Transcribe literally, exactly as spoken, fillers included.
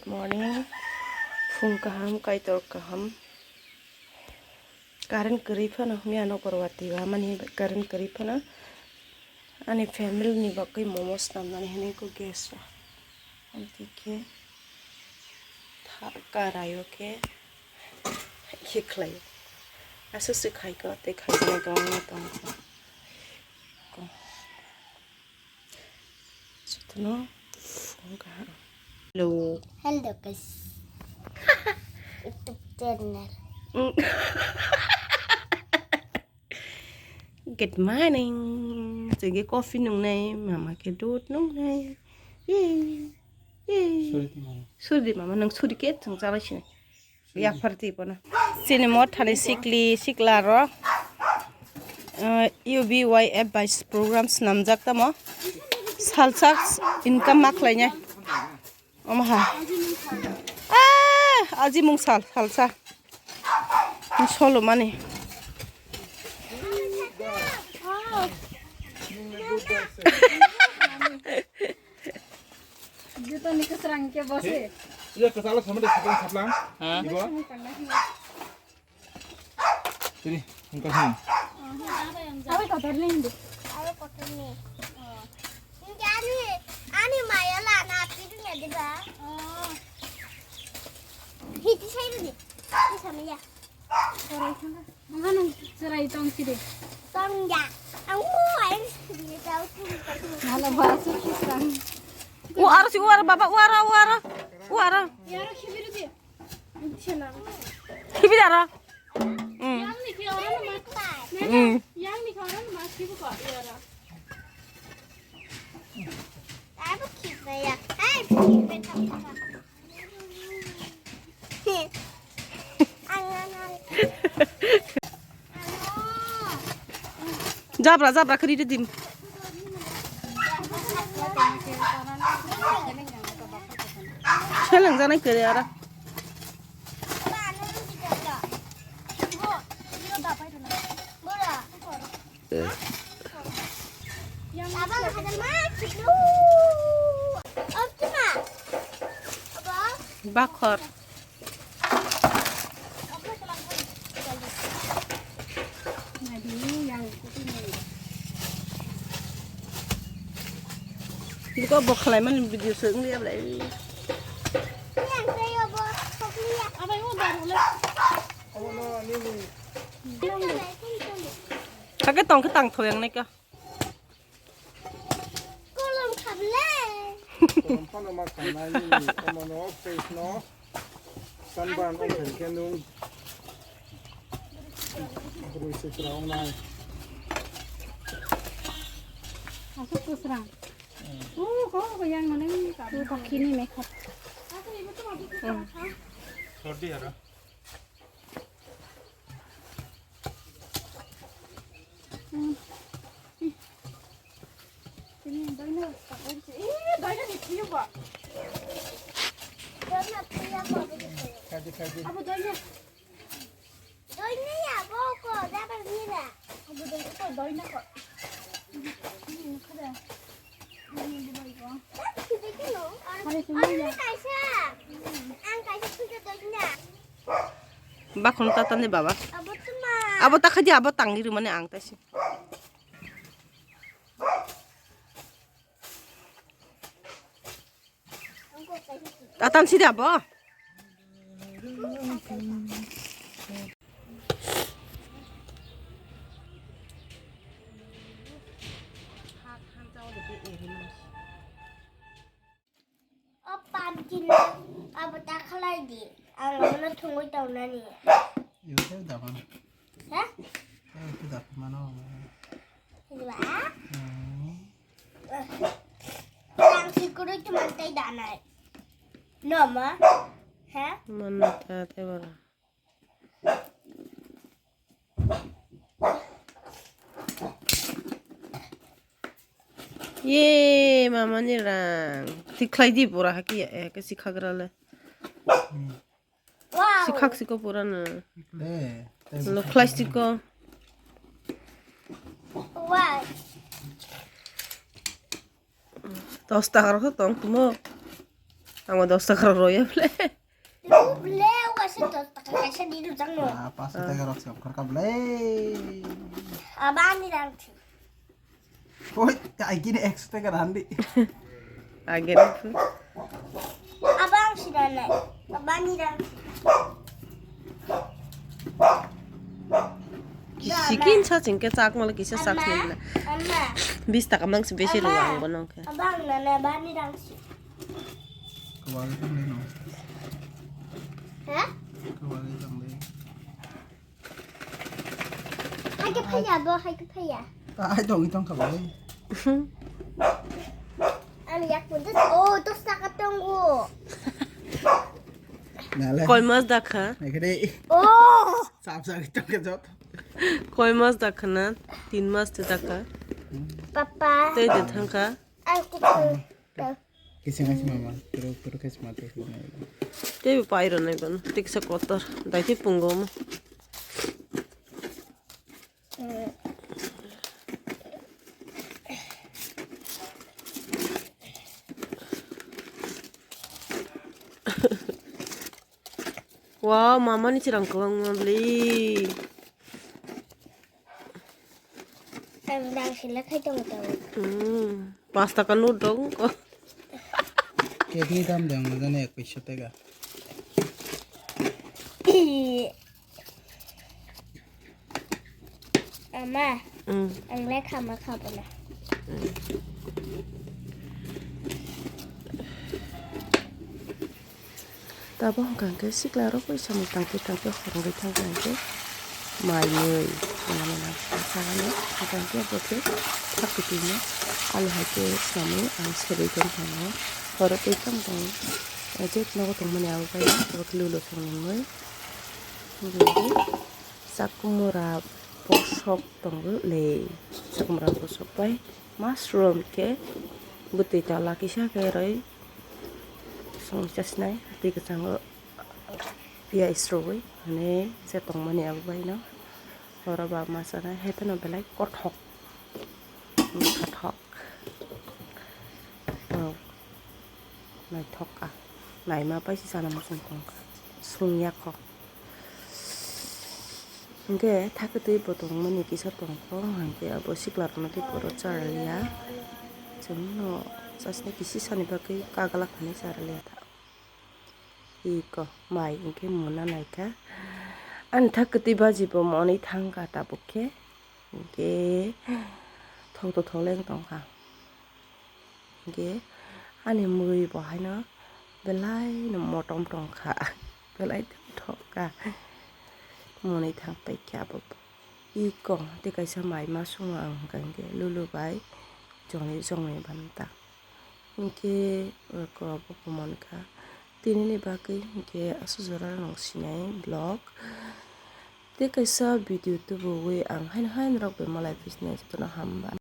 Morning, phung kaham, kaitor kaham. Current kwrwi phano, miya nokbar watwi hamani current kwrwi phano ani family ni bagwi momo swnamnani hinwi kok gas o. Amtwi khe tha-, karaio khe, khe khlaio. Aswk se khaikha, tei khaijaknai kwbangma tongkha. Jotono phone kaham. Hello. Hello, guys. YouTube channel. Mm. Good morning. Chwng khe coffee nungnai, mama khe dudh nungnai. Yay. Yay. Suri di mama. Suri di mama, nwng suri khe chwng chalai sinai. Yapharti bono. Chini mothani sikli, sikla rok, uh, U B Y F by program swnamjak tamo. Salsa income ma khlainai. Omo ha. Ah, aji mung sal, salsa. Solo mani. Juta ni kwsrang khe bose. Iya, kwchalo sama de saplang, saplang. Ha? Ibo. Tiri, engkau sini. Abai kotor ni hindi. Abai kotor ni. Hindi ani, ani maya la na piru ya diba. Hiti sai ni. Ni sama ya. Korai sana. Mana nang serai tong sini. Tong ya. Ang mo ai sini tau tu. Mana bahasa kisang. Uara si uara baba uara uara. Uara. Ya ro sibiru dia. Hibi daro. Mm. Mm. Jabra, jabra, kari de dim. Seleng jana kari ara. Bakhor. Buka bo khlai mani video se wng ya blai. Hakhe tong khe tang thoyang nai ka. Kolom khablai. Kolom phano ma khanai nini omo no face no. Sanban ong khe nung. Brui sitra ong nai. Aku kusrang. Oh, kau yang mana ni? Tu kaki ni makeup. Sordi ya. Bakhuno tata ni baba. Abo ta khaidi abo tangni rwmani ang taisi. Tatan sidi abo. O pumpkin abo ta khlai di. Ang abono thwngwi tongnani. Ito dapan. Ha? Ito dapan mano. Diba? Hmm. Ang sikuroi tuman tai danai. No ma? Ha? Mana ta te bara. Ye, mama ni rang. Tikhlai di pura haki ya, eh, ke sikhagra le. Wow. Sikhak siko pura na. Eh, lo khlai siko. Wow. Dos taka rok tong tumo. Ang dos taka rok roya ble. Ble wasa dos taka kaisa di rujak no. Ah, pas taka rok se kharka ble. Abang ni rang thi. Oi, ai gini ekso taka randi. Agere phu. Abang si rang nai. Abang ni rang. Sikin sa chingke chak mala kisa chak Ama, nila. Ama. Bis taka mang si besi Ama. Ruang bono ke. Abang na na bani rang si. Kawali tang le no. Ha? Kawali tang le. Hai ke phaya bo, hai ke phaya. Ai tong itong kawali. Ani yak pun dos, oh, dos taka tongo. Nale. Koi mas dakha? Naikade. Oh. Sam sa itong ke jot. Koi mas dakha na? Tin mas te dakha. Papa. Tei de thangkha. Ang kutu. Kising aisi mama, turu turu khe sima turu nai. Tei bo pai rwnai bono, tiksa kotor, dai khe pungo omo. Wow, mama ni chwrang kwbangma bwlwi. Ang dang sila khai tongo tongo. Hmm, pas taka note dong ko. Cake ni dam dong na jani ekkuiso taka. Ama, hmm. Ang lekha ma kha bono. Hmm. Tabuk hwnkha hwnkhe sikla rok bai samung tangtwi tangtwi horongwi thangkha hwnkhe mai mui swnamwi nang sakani hwnkha hwnkhe bo khe thak kwtwino alu hai khe swnamwi ang serwi tong thango. Horo twi tong tong je nogo tongmani abo bai abo khe lulo songwi mui. Chakumura bosok tongo le, chakumura bosok bai mushroom khe bwtwi tola kisa khe rwi song chasnai twi kwchango piyaj rwi hwnwi je tongmani abo bai no oro ba ma chanai hai phano belai kothok. Naithok. Oh. Naithok ka. Naima pai se sana muchung tongkha. Sungya kho. Hwnkhe thakgwi twi bo tongmani kisa tongkho. Hwnkhe abo sikla rokno tei borok charaliya. Chwngno chasna kisi sani bagwi kaglak hwnwi charaliya tha. Iko mai hwnkhe muna naikha. Ani thak kwtwi baji bo monwi thangkha tabuk khe. Hwnkhe thok to thok leng tongkha. Hwnkhe ani mui bo haino belai no motom tongkha. Belai thok kha. Monwi thang paikha abo. Iko tei kaisa mai ma sungo ang hwnkha hwnkhe lulu bai chongwi chongwi banta. Hinkhe oko bo kuman kha. Tinini bagwi hinkhe aswk jora nung sinai vlog. Tei kaisa video tubuwi ang haino haino rok bai malai phi sinai jotono hambai.